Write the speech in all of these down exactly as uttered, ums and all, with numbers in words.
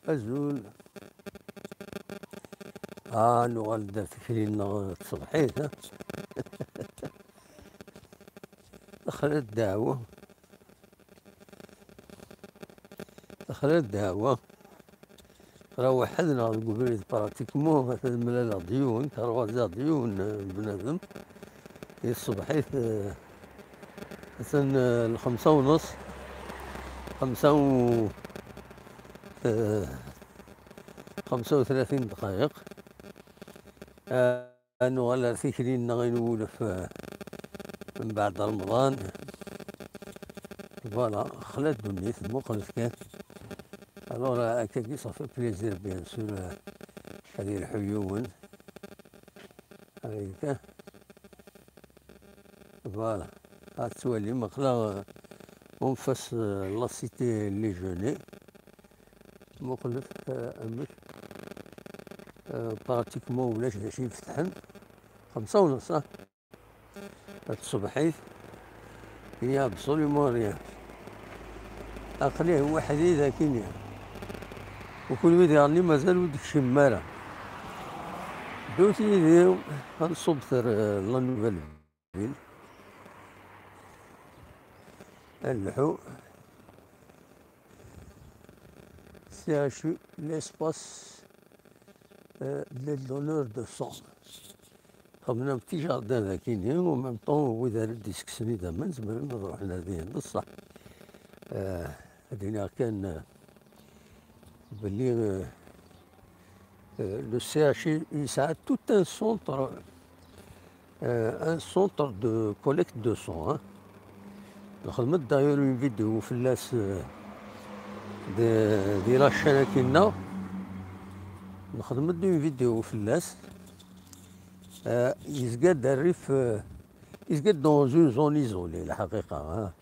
Azul. Ah, nuɣal-d ar tikli-nneɣ n tṣebḥit, ha? Texla ddeɛwa. Texla ddeɛwa. Ɣer waḥed neɣ deg ubrid, pratiquement, ata mlaleɣ-d yiwen, karwaziɣ-d yiwen, eh, bnadem. Di tṣebḥit, eh, atan, eh, lxemsa u nneṣ, xemsa u, eh, xemsa u tlatin dqayeq. Eh, Ad nuɣal ar tikli-nneɣ i nwulef, eh, mbeɛd Remḍan. Voilà, xla ddunit, muqlet kan. Alors, eh, akkagi, ça fait plaisir, bien sûr, eh, ad yelḥu yiwen. Avec, eh, voilà. Ad twalim, aql-aɣ, eh, en face, eh, la cité Légionnais. Muqlet, eh, amek, eh, pratiquement ulac d acu ifetḥen. Xemsa u nneṣ, ah. At tṣebḥit, il n'y a absolument rien. Aql-i weḥd-i dagi-nni. U kunwi diɣen mazal ur d-tekcimem ara. Ddut yid-i ad nṣubb ter, eh, la nouvelle ville. Ad nlḥu. C H U, l'espace, euh, de donneur de sang. Xedmen un petit jardin dagi-nni, en même temps, wid ara d-isekksen idammen, zemren ad ruḥen ar dihin, d ṣṣeḥ. Euh, ad iniɣ kan, euh, belli, euh, euh, le C H U yesɛa tout un centre, euh, un centre de collecte de sang, hein. Nxedmet d'ailleurs une vidéo fell-as, euh, de, di la chaîne-agi-nneɣ. Nxedmet une vidéo fell-as. Euh, yezga-d rrif, euh, yezga-d dans une zone isolée, lḥaqiqa, hein.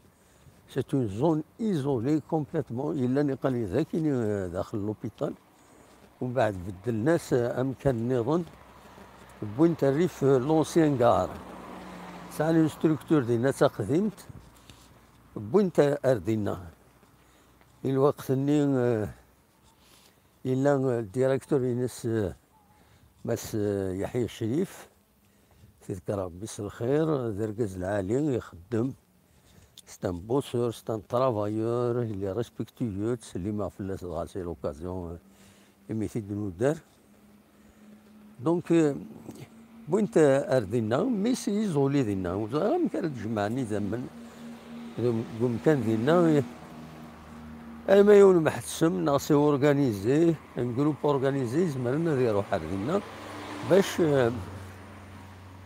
C'est une zone isolée complètement. Yellan iqal-iyi d akini, euh, daxel l'hôpital. Umbeɛd beddlen-as, euh, amkan nniḍen. Wwin-t rrif, euh, l'ancien gare. Sɛan une structure dinna d taqdimt. Wwin-t ar dinna. I lweqt-nni, euh, yella, euh, directeur-ines, euh, Mass, euh, Yeḥya Crif. Tedker Rebbi s lxir, d argaz lɛali, ixeddem. C'est un bosseur, c'est un travailleur, il est respectueux, ttsellimeɣ fell-as dɣa, c'est l'occasion, euh, imi t-id-nudder. Donc, euh, wwin-t ar dinna, mais c'est isolé dinna. Ur ẓriɣ amek ara d-jemɛen idammen deg umkan dinna. Ama yiwen meḥtesem, neɣ c'est organisé, un groupe organisé, zemren ad iruḥ ar dinna bac, euh,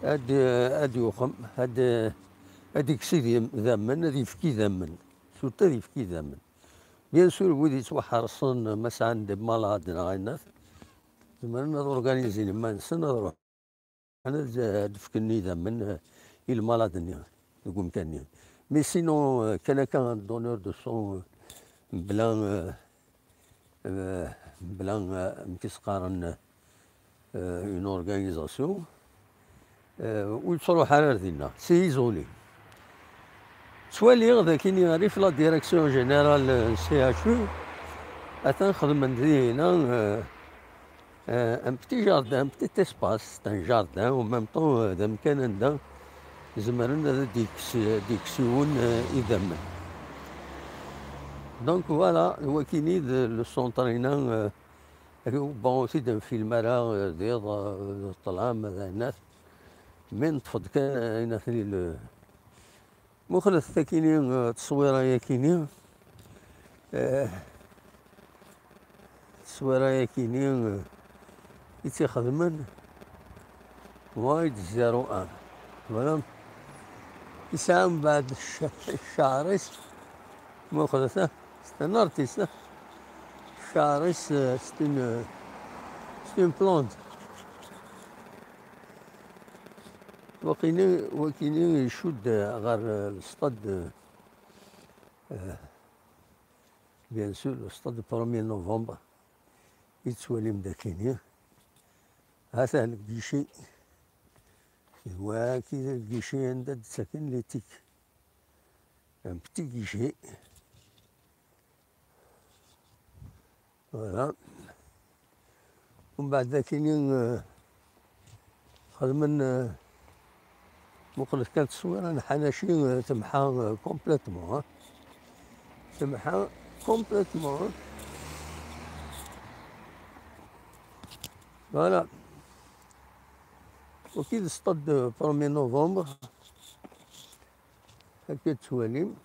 ad, ad yuxem, ad, ad ikkes idammen, ad yefk idammen. Surtout ad yefk idammen. Bien sûr, wid yettwaḥerṣen, ma sɛan des malades neɣ ayen, zemren ad organizin iman-nsen, ad ruḥen ad, ad fken idammen, eh, i lmalad-nni deg umkan-nni. Mais sinon, eh, kan akka un donneur de sang, eh, mebla, eh, eh, mebla, eh, amek i s-qqaren, eh, une organisation, eh, ur yettruḥ ara ar dinna, c'est isolé. Ttwaliɣ d akken rrif la direction générale, eh, C H U, atan xedmen dinna, eh, Euh, un petit jardin, un petit espace, c'est un jardin, en même temps, euh, d amkan anda zemren ad d-ikkes, ad d-ikkes yiwen, euh, idammen. Donc voilà, wakini d le centre-ina, euh, bon, ur t-id-nfilm ara, euh, d iḍ, euh, d ṭṭlam, d ayen, mais neṭṭef-d kan, euh, ayen atni le, Muqlet akini, eh, tteswira-yakini, eh, tteswira-yakini, eh, i tt-ixedmen wide zéro un. Voilà. Yesɛa mbeɛd cc-, cceɛr-is. Muqlet, eh, c'est un artiste, eh. Cceɛr-is, eh, c'est une, c'est une plante. Wakini, wakini icudd ɣer, eh, le stade, eh, bien sûr, le stade du premier novembre. I tettwalim dakini. Hatan le guichet. Waki le guichet anda d-ttaken les tickets. Un petit guichet. Voilà. Umbeɛd akini, eh, xedmen, eh, muqlet kan tteswira n Ḥanaci, eh, temḥa, eh, complètement, hein. Temḥa complètement, hein. Voilà. Waki d stade premier novembre. Akka tettwalim.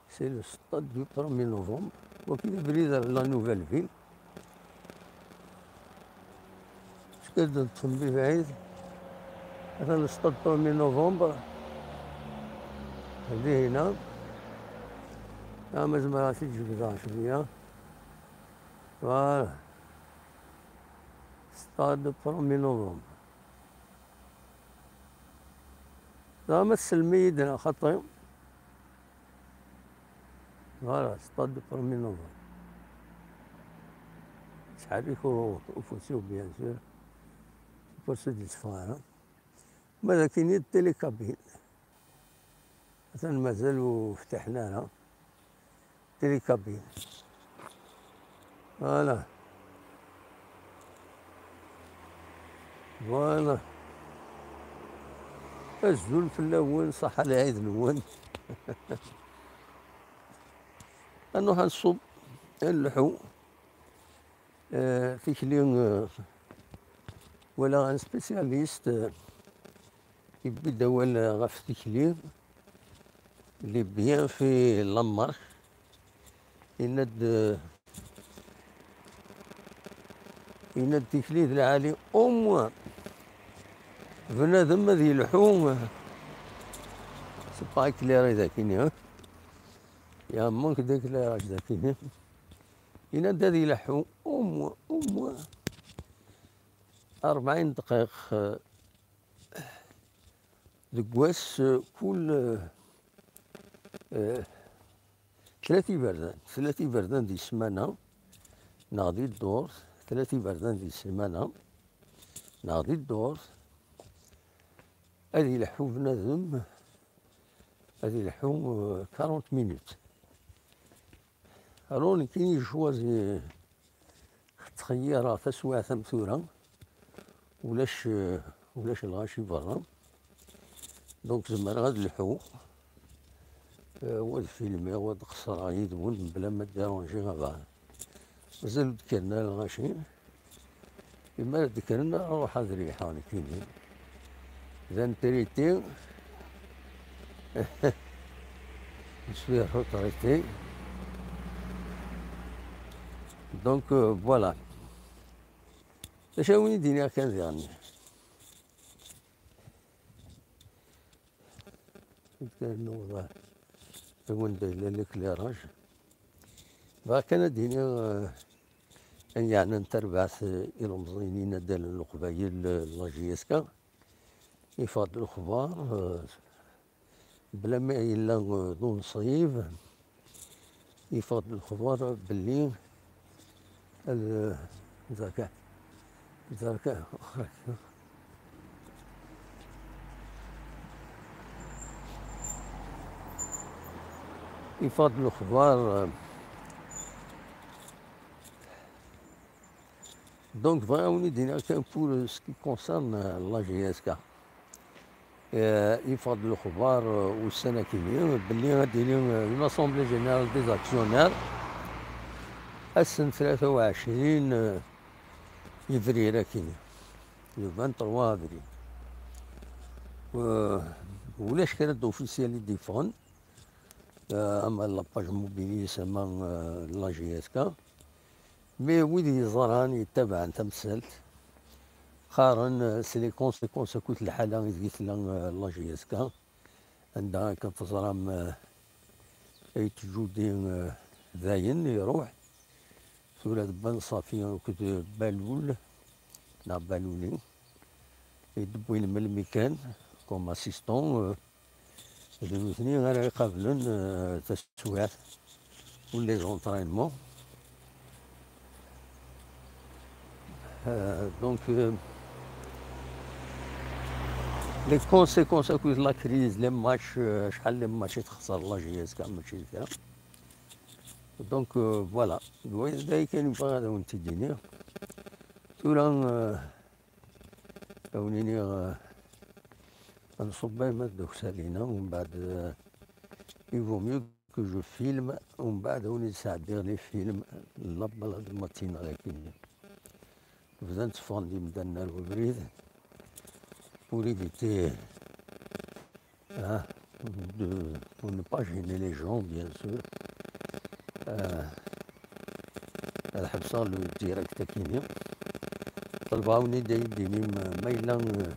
C'est le stade du premier novembre. Waki d abrid ar la nouvelle ville. Skad n txembi bɛid. Atan le stade premier novembre. Di hina. Ah, ma zemreɣ ad t-id-jebdeɣ cwiya. Voilà. Stade premier novembre. Dɣa ma tsellem-iyi-d neɣ xaṭi? Voilà, stade du premier novembre. Ttḥerrik u-, ufus-iw, bien sûr. Ufus ur d-yetteffeɣ ara. Ma d akini d télécabine. Atan mazal ur ftiḥen ara. Télécabine. Voilà. Voilà. Azul fell-awen, ṣaḥa lɛid-nwen. Ad nruḥ ad nṣub, ad nleḥḥu. Eh, tikli, eh, wala un spécialiste, eh, yewwi-d awal, eh, ɣef tikli, les bienfaits n la marche. Yenna-d, eh, yenna-d tikli d lɛali, au moins bnadem ad yelḥu, eh, c'est pas éclairé dakini, hein? Il y a un manque d'éclairage dakini. Yenna-d ad ileḥḥu au moins, au moins rebɛin dqiq, eh, deg wass, eh, kul, eh, eh, tlata iberdan, tlata iberdan di ssmana, neɣ di ddurt, tlata iberdan di ssmana, neɣ di ddurt, ad ileḥḥu bnadem, ad ileḥḥu, eh, quarante minutes. Alors, nekkini, je choisis, ttxeyyireɣ taswiɛt am tura, ulac, ulac lɣaci berra. Donc, zemreɣ ad lḥuɣ, eh, wa ad filmiɣ, wa ad qeṣṣreɣ yid-wen, mebla ma déranger abɛad. Mazal ur d-kkren ara lɣaci. Imi ara d-kkren, ruḥ ad riḥeɣ nekkini. D un traité. Je suis retraité. Donc, euh, voilà. D acu ara wen-d-iniɣ kan diɣen? Ternuḍ wanda yella l'éclairage. Bɣiɣ kan ad d-iniɣ, eh, ayen yeɛnan tarbaɛt, eh, ilemẓiyen inaddalen n Leqbayel, eh, la J S K. Yeffeɣ-d lexbar, eh, bla ma yella, eh, d unṣib. Yeffeɣ-d lexbar belli ad, zerka, zerka, yeffeɣ-d lexbar. Donc, bɣiɣ ad wen-id-iniɣ kan pour ce qui concerne, euh, la J S K. Eh, yeffeɣ-d lexbar, eh, ussan akini, belli ad d-tili, eh, une assemblée générale des actionnaires ass n tlata u ɛecrin, eh, yebrir akini, le vingt-trois avril. Eh, ulac kra d'officiel i d-yeffɣen, eh, ama la page mobilis, ama, eh, la J S K. Mais wid yeẓran, yettabaɛen tamsalt, qqaren, eh, s les conséquences akked lḥala ideg tella, eh, la J S K, anda akka teẓram, eh, Ayt Judi, eh, dayen iruḥ, tura d Ben Safi akked Balul, neɣ Baluli, i d-wwin melmi kan, comme assistant, eh, D nutni ara iqablen, euh, taswiɛt ou les entraînements. Euh, donc, euh, les conséquences akked la crise, les matchs, euh, acḥal les matchs i texṣer la J S K, mačči d kra. Donc, euh, voilà. D wayen, d ayen kan i bɣiɣ ad awen-t-id-iniɣ. Tura, euh, ad wen-iniɣ, euh, ad nṣubb ayen ma d akessar-ina, umbeɛd, euh, il vaut mieux que je filme, umbeɛd ad wen-id-sɛeddiɣ les films, la balade matinale akkin. Bdan tteffɣen-d imdanen ar webrid, pour éviter, hein, de, pour ne pas gêner les gens, bien sûr. Euh, ad ḥebseɣ le direct akkin-nni. Ṭelbeɣ-awen-id ad yi-d-tinim ma yella, euh,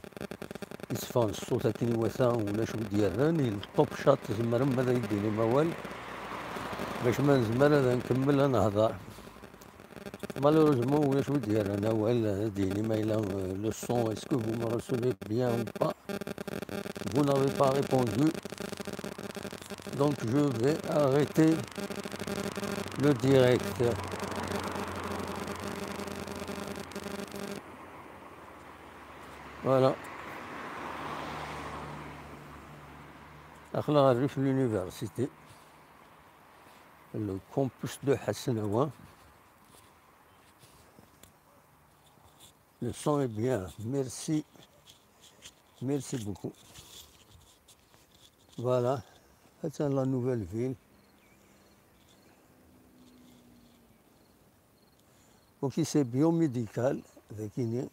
yetteffeɣ ṣṣut akken iwata, ulac wi d-yerran, il top chat, tzemrem ad yi-d-tinim awal, bac ma nezmer ad nkemmel ad nehder. Malheureusement, ulac wi d-yerran awal, ad d-yini ma yella, euh, le son, est-ce que vous me recevez bien ou pas? Vous n'avez pas répondu. Donc, je vais arrêter le direct. Voilà. Aql-aɣ rrif l'université, le campus de Hassan Awa. Le son est bien. Merci. Merci beaucoup. Voilà. C'est la nouvelle ville. Ok, c'est biomédical. Avec une...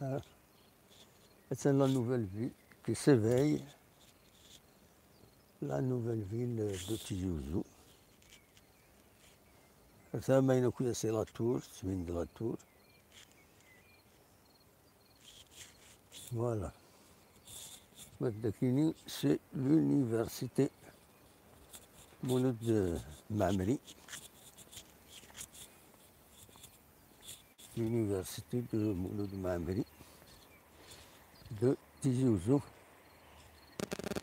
Ah. C'est la nouvelle ville qui s'éveille. La nouvelle ville de Tizi Ouzou. Ata ma yella akk-a, c'est la tour, tettbin-d la tour. Voilà. Ma d akkin-nni, c'est l'université Mouloud Mammeri. L'université de Mouloud Mammeri de Tizi Ouzou.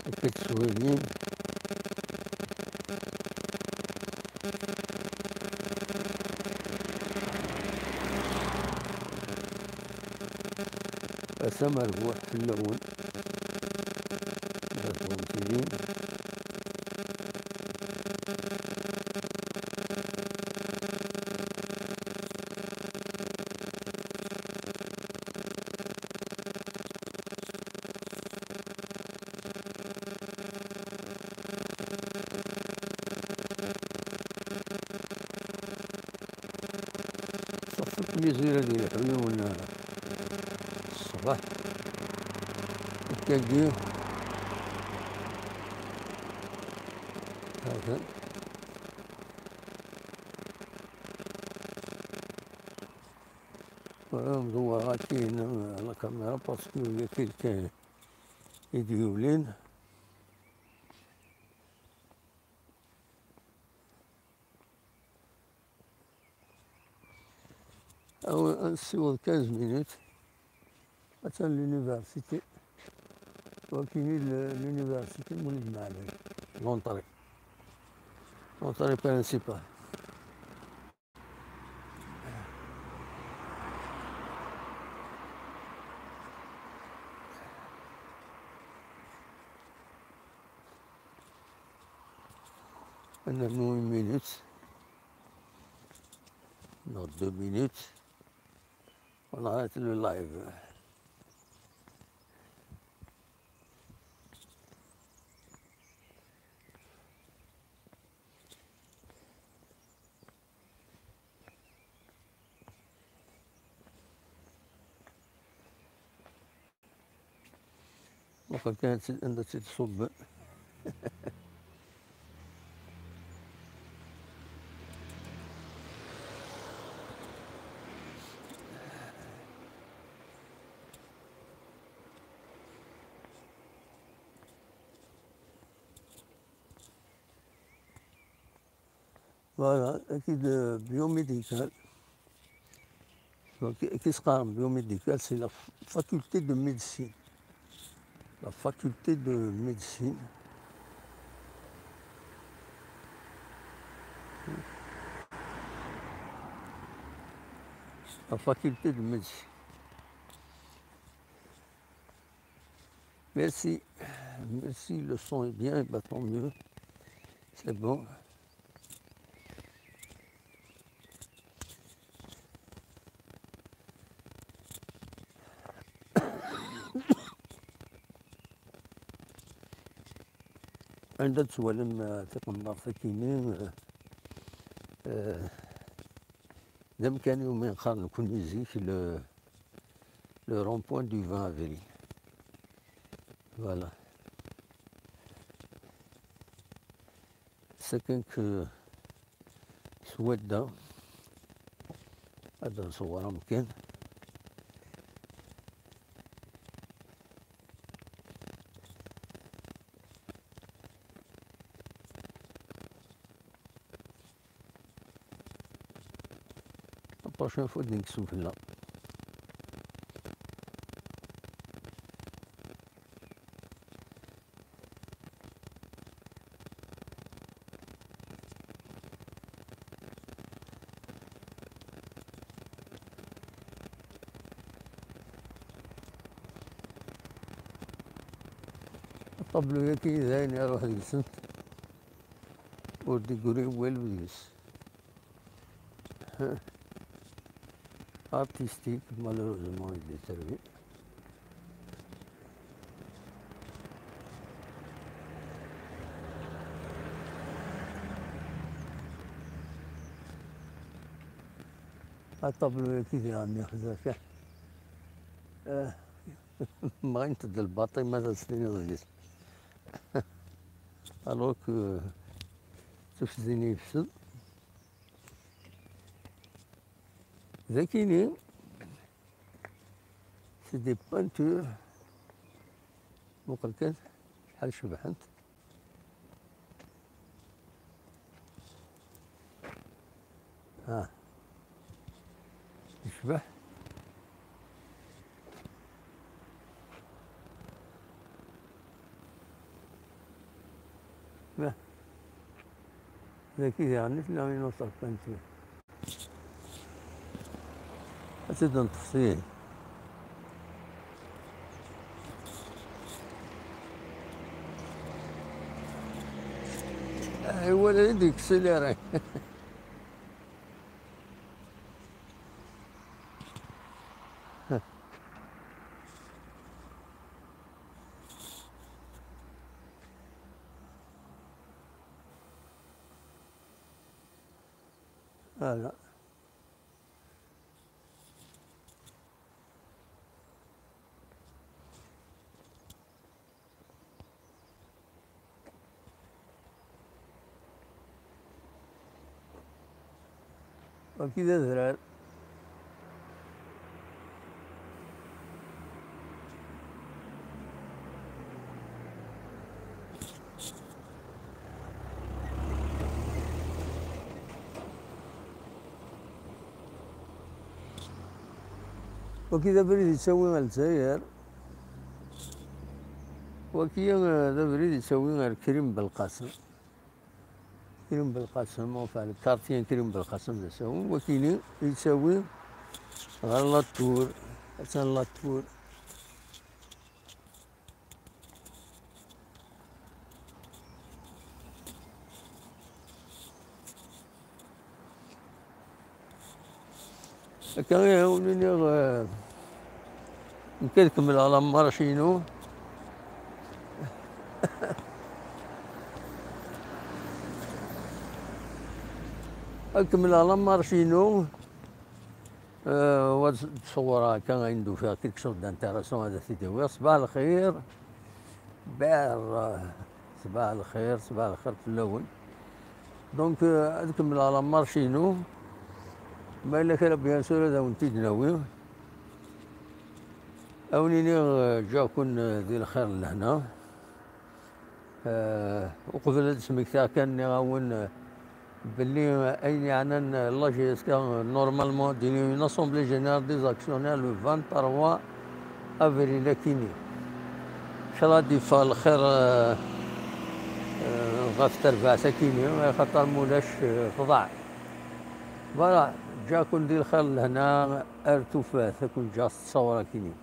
Akka ttwalin. Ass amerbuḥ fell-awen. Ad wen-tilin. Ṣṣeḥ akk lizira di leḥyun ṣṣbeḥ. Akkagi. Hatan. Voilà, mdewwer akkin la caméra parce que il y a quelqu'un i d-yulin. Ad nessiweḍ quinze minutes. Atan l'université. Wakini l-, l'université Mouloud Mammeri. L'entrée. L'entrée principale. Another minute. Dans deux minutes, on arrête le live. Waqil kan ad tt-, anda tt-id-ṣubben. Voilà, akid, euh, biomédical. Donc, qu'est-ce qu'on biomédical, c'est la f-, faculté de médecine. La faculté de médecine. La faculté de médecine. Merci. Merci, le son est bien, bah, tant mieux. C'est bon. Anda tettwalim, eh, tiqenṭert akini, eh, eh, d amkan iwumi qqaren nekkni zik le, le rond-point du vingt avril. Voilà. Sakin ke swadda ad nṣewwer amkan. La prochaine fois, d nekk s ufella. Aṭablu-yagi d ayen iruḥ deg-sent, ur d-iggri walu deg-s. Artistique, malheureusement, il est servi. Aṭablu-yagi diɣen yexza kan. Eh, mɣint-d lbaṭi ma ad as-tiniḍ deg-s. Alors que tuffzin yefsed. Dakini, c'est des peintures. Muqel kan, acḥal cebḥent. Ha. Yecbeḥ. Dagi diɣen i tella une autre peinture. Ad tt-id-neṭṭef syin. Ay, wala i d-yekkes iliri. Ala. Wagi d adrar. Wagi d abrid yettawi ar Lezzayer. Wagi, eh, d abrid yettawi ar Krim Belqasem. Krim Belqasem, enfin, le quartier Krim Belqasem d asawen. Wakini yettawi ɣer La Tour. Atan La Tour. Akka i awen-iniɣ, eh, nekk ad kemmleɣ la marche-inu. Ad kemmleɣ la marche-inu. Eh, wa d-, d-ṣewwreɣ akka ayen d-ufiɣ quelque chose d'intéressant ad t-id-awiɣ. Ṣbaḥ lxir. Ber, eh, ṣbaḥ lxir, ṣbaḥ lxir fell-awen. Donc, eh, ad kemmleɣ la marche-inu. Ma yella kra, bien sûr, ad awen-t-id-nawi. Ad awen-iniɣ, eh, ǧǧiɣ-ken, eh, di lxir n lehna. Eh, uqbel ad d-smektiɣ kan, nniɣ-awen, eh, belli, eh, ayen yeɛnan, eh, la G S K, eh, normalement, ad d-yili une assemblée générale des actionnaires le vingt-trois avril akini. Inchallah ad d-yeffeɣ lxir, eh, eh, ɣef terbaɛt akini, axaṭer mulac, eh, tḍaɛ. Voilà, ǧǧiɣ-ken di lxir n lehna, ar tufat, ad ken-ǧǧeɣ s ttṣawra akini.